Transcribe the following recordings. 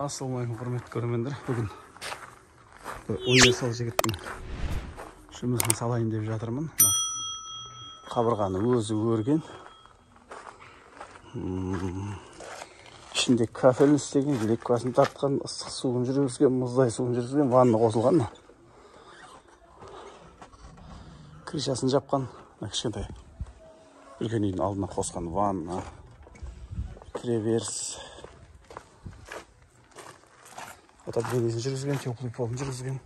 Ассалаумағалейкум, құрметті көрермендер. Бүгін универсал жігіттің жұмысын салайын деп жатырмын. Қабырғаны өзі өрген. Ішінде кафелін істеген, леккасын тартқан, ыстық суын жүргізген, мұздай суын жүргізген, ванна қосылған. Крышасын жапқан, кішкентай үлкен үйдің алдына қосқан ванна, кіреберіс, отоплениесін жүргізген, теплый полын жүргізген,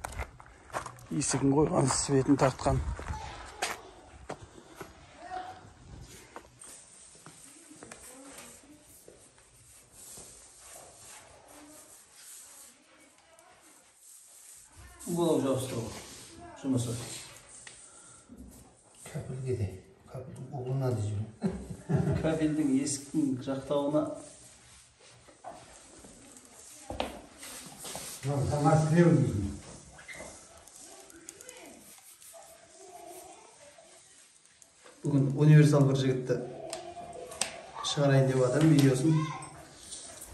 есігін қойған, светін тартқан. Уголок жабыстыру жұмысы. Кафельге де, кафельдің углына деймін. Кафельдің есіктің жақтауына. Бүгін универсал бір жігітті шығарайын деп жатырмын видеосын.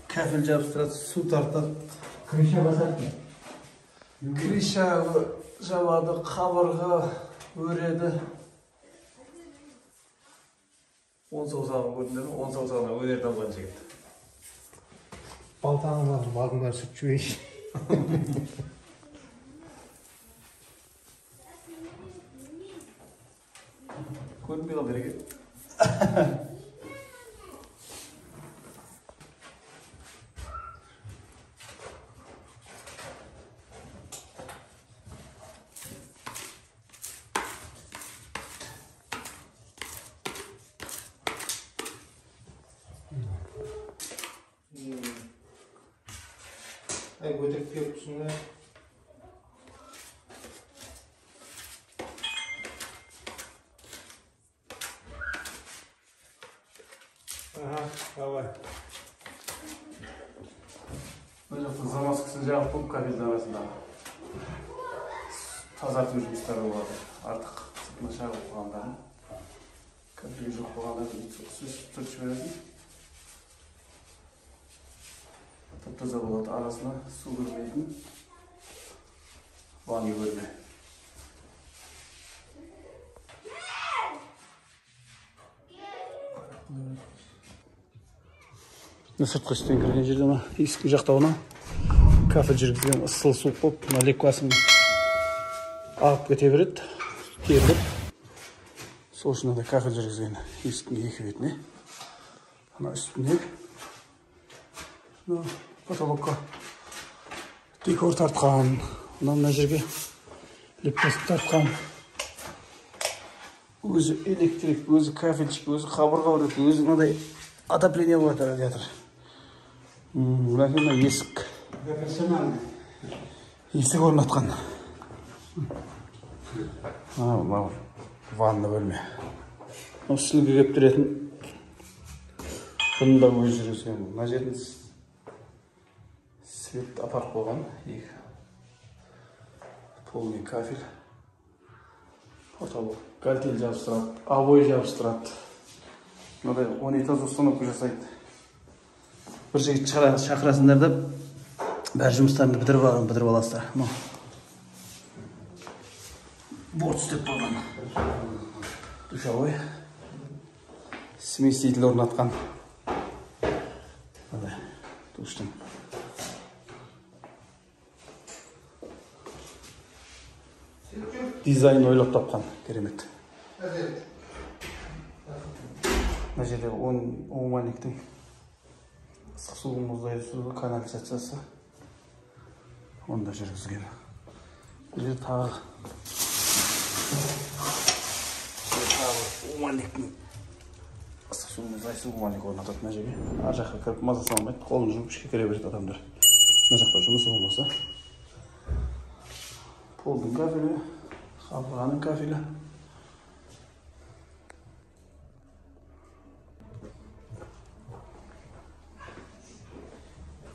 Кафель жабыстырады, су тартады, крыша басады. Крыша жабады, қабырға өреді. Он саусағын көрдіңдер ме? Он саусағына өнер тамған жігіт. Балтаны бар, балдың бәрі сүт жіберейінші. Көрінбей қалды ереке. Ай, өтірік келіп түсін. Ага, давай. Мына жақта замазкасын жағып қойып, кафельдің арасында тазарту жұмыстары болады. Артық сыртына шағып қойғандарын, кафельге жоқ қойғандарын сүртіп жібересің. Тап-таза болады, арасына су кірмейтін ванна бөлме. Сыртқы іштен кірген жерде мына есіктің жақтауына кафель жүргізген, ысыл суық болып, мына леккасын ағып кете береді, теріліп. Сол үшін мынандай кафель жүргізген есіктің екі бетіне, ана үстіне потолокқа декор тартқан, мына жерге лепкасын тартқан. Өзі электрик, өзі кафельщик, өзі қабырға өреді, өзі мынадай отопление болады, радиатор. Мына есік. Есік орнатқан. Мына ванна бөлме. Сүлгі кептіретін бұны да өзі жүргізген. Мына жердің свет апарып қойған, екі полный кафель, потолок, галтель жабыстырады, обой жабыстырады, мынадай унитаз установка жасайды. Бір жігіт шақырасыңдар да бәрі жұмыстарыңды бітіріп аласыздар. Борт істеп қойған, душевой, смеситель орнатқан, мынадай душтың. Дизайн ойлап тапқан, керемет. Мына жерде умывальниктің ыстық су, мұздай су, канализациясы оны да жүргізген. Бұл жерде тағы умывальниктің ыстық су, мұздай су, умывальник орнатады мына жерге. Ар жаққа кіріп маза салмайды, қолын жуып ішке кіре береді адамдар. Мына жақта жұмысы болмаса. Полдың кафелі, қабырғаның кафелі.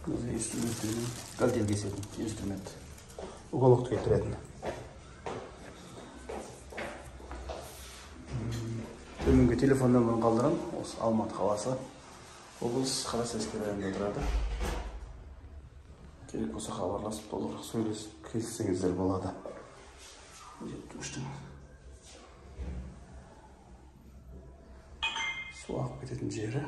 Инструмент, галтель кесетін инструмент, уголокты келтіретін. Төменге телефон нөмірін қалдырамын. Осы Алматы қаласы, облыс, Қарасайский районында тұрады. Керек болса хабарласып, толығырақ сөйлесіп, келіссеңіздер болады. Душтың су ағып кететін жері.